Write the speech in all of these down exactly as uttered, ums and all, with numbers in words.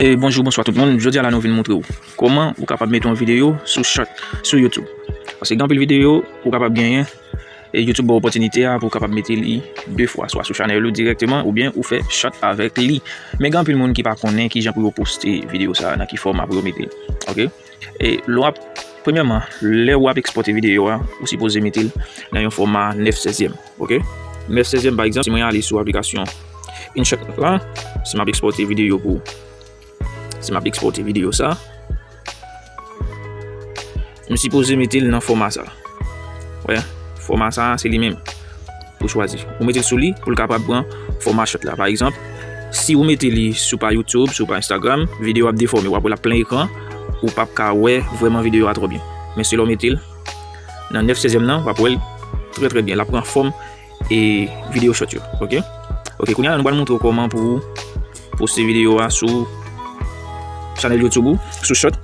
E bonjou, bonswa tout moun. Jodi a la nou vin montre w kòman ou kapab mete yon videyo sou Shorts sou YouTube. Paske gen anpil videyo ou kapab genyen e YouTube ba w opòtinite a pou w kapab mete li de fwa, swa sou chanèl ou dirèkteman oubyen ou fè Shorts avèk li. Men gen anpil moun ki pa konnen kijan pou yo poste videyo sa a, nan ki fòma pou yo mete l. Oke? E lè w ap, premyèman, lè w ap ekspòte videyo a, ou sipoze mete l nan yon fòma nèf sèzyèm, oke? Nèf sèzyèm, pa egzanp, si mwen ale sou aplikasyon InShot la, si m ap ekspòte videyo pou, si m ap ekspòte videyo sa, m sipoze mete l nan fòma sa. Wè, fòma sa, se li menm. Pou chwazi. Ou mete l sou li pou l kapab pran fòma Shorts la. Pa egzanp, si ou mete li sou pa YouTube, sou pa Instagram, videyo ap defòme, w ap wè l ap plen ekran, ou p ap ka wè vrèman videyo a twò byen. Men si lè w mete l nan nèf sèzyèm nan, w ap wè l trè, trè byen. L ap pran fòm e videyo Shorts yo. Oke? Oke, kounye a la, nou pral montre w kòman pou w poste videyo a sou chanèl YouTube ou, sou Shorts.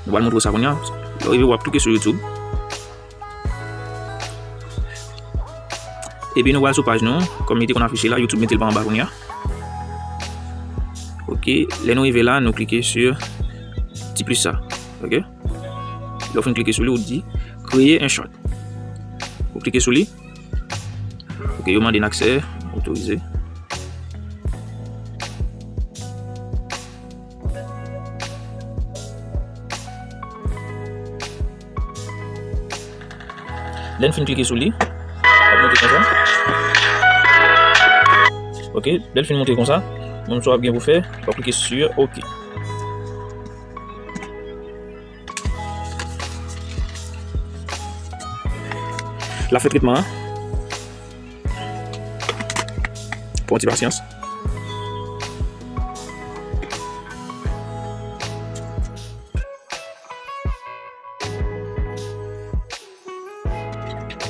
Nou pral montre w sa kounye a. Lè w rive, w ap klike sou YouTube. Epi nou pral sou paj nou, kòm li te konn afiche la, YouTube mete l pa anba kounye a. Oke, lè nou rive la, nou klike sou ti plis sa. Oke? Lè w fin klike sou li, ou di, "Créer un short." Ou klike sou li. Oke, yo mande n aksè, otorize. Lè n fin klike sou li, l ap monte konsa. Oke, lè l fin monte konsa, menm sa w ap gen pou fè, w ap klike sou oke. L ap fè tretman an. Pran ti pasyans.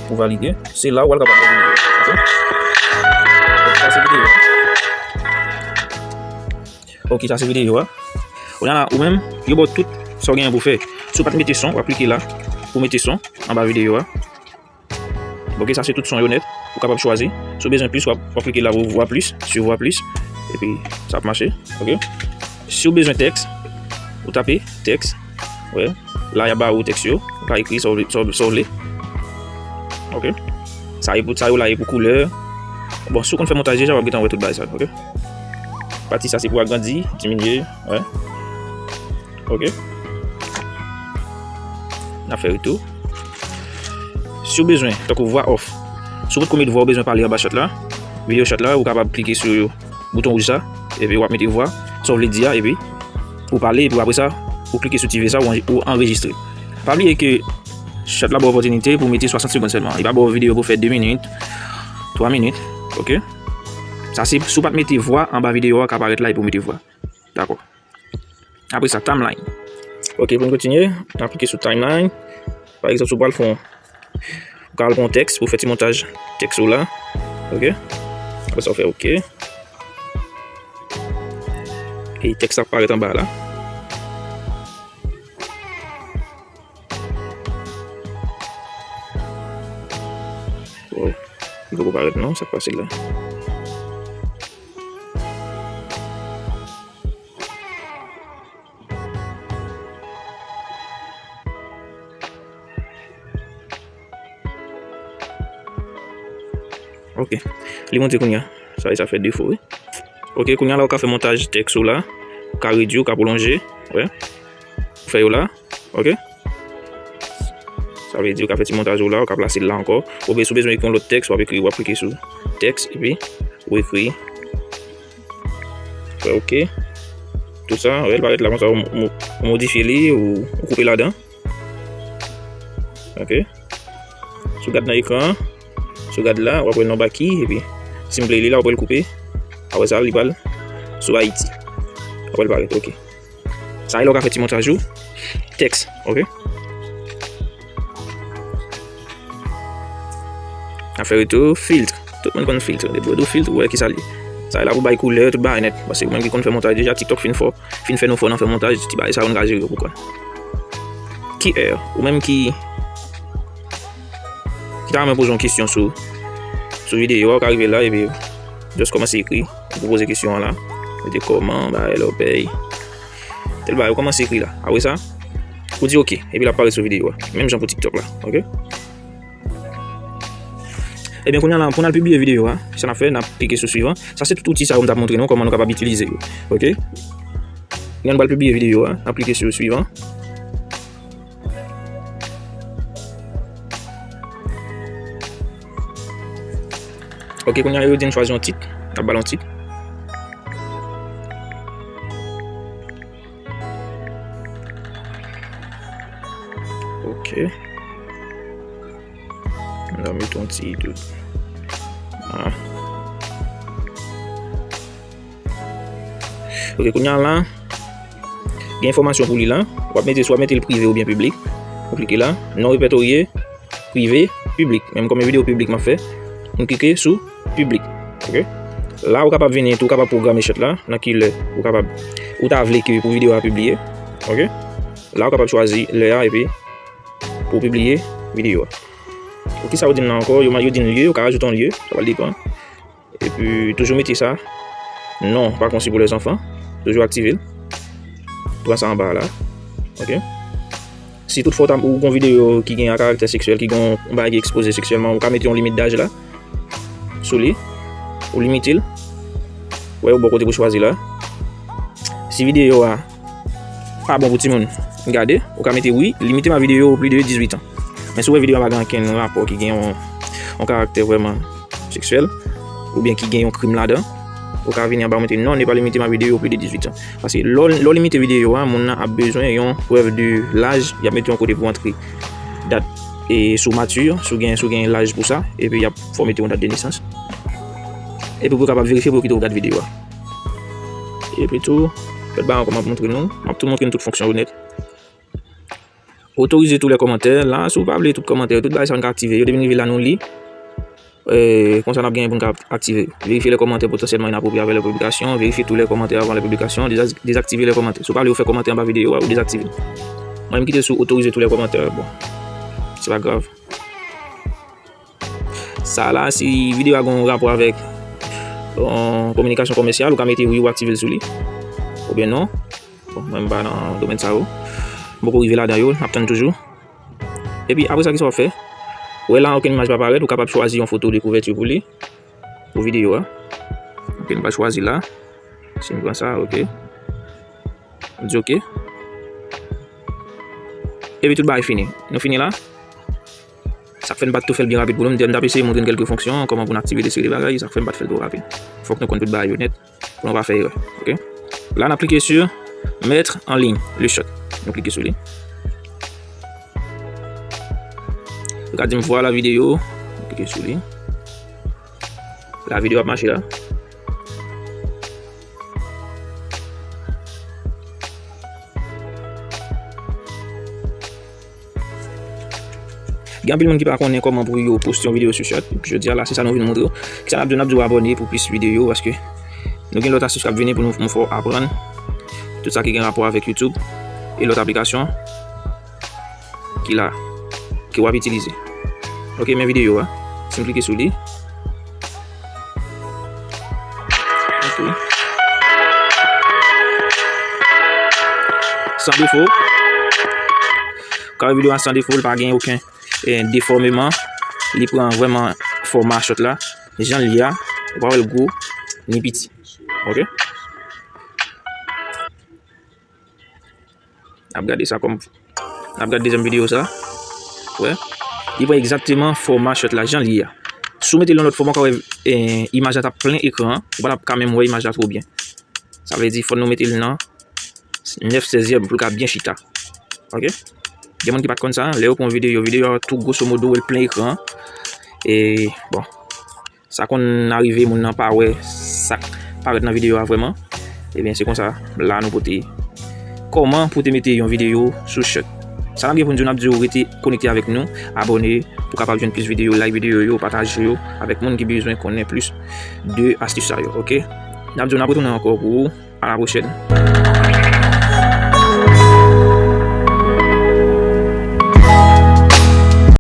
Pou valide, se la ou al kapab valide. Oke? Sa se videyo. Oke, sa se videyo a. Kounye a la, ou menm, yo ba w tout sa w genyen pou fè. Si w pa t mete son, w ap klike la pou mete son anba videyo a. Oke, sa se tout son yo nèt. Ou kapab chwazi. Si w bezwen plis, w ap, w ap klike la pou vwa plis, sou vwa plis. Epi, sa ap mache. Oke? Si w bezwen tèks, ou tape tèks. Wè. La, y ap ba ou tèks yo. Ou ka ekri sa w vle, sa w, sa w vle. Oke? Sa e pou, sa yo la e pou koulè. Bon, si w konn fè montaj deja, w ap gentan wè tout bagay sa yo, oke? Pati sa se pou agrandi, diminye, wè. Oke. N ap fè retou. Si w bezwen, tankou vwa off. Si w potko met vwa w bezwen pale anba Shorts la, videyo Shorts la, ou kapab klike sou bouton wouj sa, epi w ap mete vwa, sa w vle di a, epi ou pale, epi apre sa, ou klike sou ti V sa, ou anje-, ou anrejistre. Pa bliye ke Shorts la ba w opòtinite pou w mete swasant segonn sèlman. Li pa ba w videyo pou fè de minit, twa minit, oke? Sa se, si w pa t mete vwa anba videyo a, ka parèt la epi w mete vwa. Dakò. Apre sa, timeline. Oke, pou n kontinye, n ap klike sou timeline. Pa egzanp, si w pral fè yon, ou ka al pran yon tèks, ou fè ti montaj tèks ou la. Oke? Apre sa, ou fè oke. E tèks la ap parèt anba la. Wow. Li poko parèt non, sa k pase la? Oke. Li monte kounye a. Sa e sa fè defo, wi. Oke, kounye a la ou ka fè montaj tèks ou la. Ou ka redui, ou ka pwolonje. Wè. Ou fè yo la. Oke. Sa vle di ou ka fè ti montaj ou la, ou ka plase l la ankò. Oubyen si w bezwen ekri yon lòt tèks, w ap ekri, w ap klike sou tèks, epi ou ekri. Fè oke. Tout sa, wè, l parèt la konsa, ou, ou, ou modifye li, ou, ou koupe ladan. Oke. Si w gad nan ekran an, si w gad la, w ap wè l nan baki, epi si m play li la, w ap wè l koupe. Apre sa, li pral sou Ayiti. W ap wè l parèt, oke. Sa e lè w ka fè ti montaj ou. Tèks, oke. Afè retou, filtre. Tout moun konn filtre. Depi w di w filtre, ou wè kisa l ye. Sa e la pou bay koulè, tout bagay nèt. Paske ou menm ki konn fè montaj deja, TikTok fin fò, fin fè nou fò nan fè montaj, ti bagay sa yo nou ka jere yo pou kò n. Ki è, ou menm ki, ki ta renmen poze yon kesyon sou, sou videyo a, ou ka rive la, epi just kòmanse ekri, ou poze kesyon an la. Mete kòman, bagay, lè w pèy. Tèl bagay, ou kòmanse ekri la. Apre sa, ou di oke. Epi l ap parèt sou videyo a. Menm jan pou TikTok la. Oke? Ebyen, kounye a la, pou n al pibliye videyo a, sa n ap fè, n ap klike sou swivan. Sa se tout outi sa yo m t ap montre nou, kòman nou kapab itilize yo. Oke? Kounye a nou pral pibliye videyo a, n ap klike sou swivan. Oke, kounye a yo di n chwazi yon tit. N ap ba l yon tit. Oke. N a mete yon ti tou. Ah. Oke, kounye a la, gen enfòmasyon pou li la. W ap mete, swa w ap mete l prive oubyen piblik. Ou klike la. Non repètorye, prive, piblik. Menm kòm yon videyo piblik m ap fè, m klike sou piblik. Oke? La, ou kapab vini tou, ou kapab pwograme chèt la, nan ki lè ou kapab, ou ta vle ke pou videyo a pibliye. Oke? La, ou kapab chwazi lè a epi pou pibliye videyo a. Pou kisa yo di m nan ankò? Yo, yo di n lye, ou ka rajoute yon lye, sa pral depann. Epi, toujou mete sa. Non, pa konsi pou lèzanfan. Toujou aktive l. Pran sa anba a la. Oke? Si toutfwa w ta, ou gon videyo ki gen a karaktè seksyèl, ki gon bagay ki ekspoze seksyèlman, ou ka mete yon limit daj la sou li. Ou limite l. Wè, ou bò kote pou chwazi la. Si videyo a pa bon pou timoun gade, ou ka mete wi, limite ma vidéo au plus de dix-huit ans. Men si w wè videyo a pa gen ankenn rapò ki gen yon, yon karaktè vrèman seksyèl, oubyen ki gen yon krim ladan, ou ka vini anba, ou mete non, ne pas limiter ma vidéo au plus de dix-huit ans. Paske lè w, lè w limite videyo a, moun nan ap bezwen yon prèv de laj, y ap mete yon kote pou antre dat e si w mati, si w gen, si w gen laj pou sa, epi y ap fè w mete yon dat de nesans. Epi pou w kapab verifye pou yo kite w gad videyo a. Epi tou, lòt bagay ankò m ap montre nou, m ap tou montre nou tout fonksyon yo nèt. Autoriser tous les commentaires. La, si w pa vle tout kòmantè yo, tout bagay sa yo n ka aktive yo. Depi n rive la, nou li. Eh, konsa n ap genyen pou n ka aktive. Vérifier les commentaires potentiellement inappropriés avant leur publication. Vérifier tous les commentaires avant la publication. Déza-, désactiver les commentaires. Si w pa vle yo fè kòmantè anba videyo a, ou dezaktive l. Mwen, m kite sou autoriser tous les commentaires. Bon, se pa grav. Sa la, si videyo a gen yon rapò avèk yon kominikasyon komèsyal, ou ka mete wi, ou aktive l sou li. Oubyen non. Bon, mwen m pa nan domèn sa yo. M poko rive ladan yo, m ap tann toujou. Epi apre sa, kisa w ap fè? Ou wè la, okenn imaj pa parèt, ou kapab chwazi yon foto de kouvèti pou li, pou videyo a. Oke, nou pral chwazi la. Si m pran sa, oke. M di oke. Epi tout bagay fini. Nou fini la. Sa k fè n pa t tou fè l byen rapid pou nou. M te, m t ap eseye montre n kèlke fonksyon, kòman pou n aktive de seri de bagay. Sa k fè n pa t fè l twò rapid. Fòk nou konn tout bagay yo nèt pou nou pa fè erè. Oke? La, n ap klike sou Mettre en ligne le shot. Nou klike sou li. Li ka di m vwala videyo. Nou klike sou li. La videyo ap mache la. Gen anpil moun ki pa konnen kòman pou yo poste yon videyo sou Shorts. Jodi a la, se sa nou vin montre w. Kisa n ap di w? N ap di w abòne pou plis videyo, paske nou gen lòt astis k ap vini pou nou, nou fè w aprann tout sa ki gen rapò avèk YouTube e lòt aplikasyon ki la, ke w ap itilize. Oke, men videyo a. Si m klike sou li. Oke. San defo. Kare videyo a san defo, li pa gen okenn, eh, defòmeman. Li pran vrèman fòma Shorts la. Jan l ye a, ou pa wè l gwo, ni piti. Oke? N ap gade sa kòm, n ap gade dezyèm videyo sa. Wè. Li pran egzakteman fòma Shorts la, jan l ye a. Si w mete l nan lòt fòma, w ka wè, eh, imaj la t ap plen ekran an. Ou pa t ap ka menm wè imaj la twò byen. Sa vle di, fò nou mete l nan nèf sèzyèm pou l ka byen chita. Oke? Gen moun ki pa t konn sa, lè yo pran videyo, videyo a tou gwoso modo, w wè l plen ekran an. E, bon. Sa konn arive moun nan pa wè sa k parèt nan videyo a vrèman. Ebyen, se konsa, la nou pote kòman pou te mete yon videyo sou Shorts. Sa n ap gen pou n di w, n ap di w rete konekte avèk nou, abòne pou kapab jwenn plis videyo, like videyo yo, pataje yo avèk moun ki bezwen konnen plis de astis sa yo, oke? N ap di w n ap retounen ankò pou ou. À la prochaine.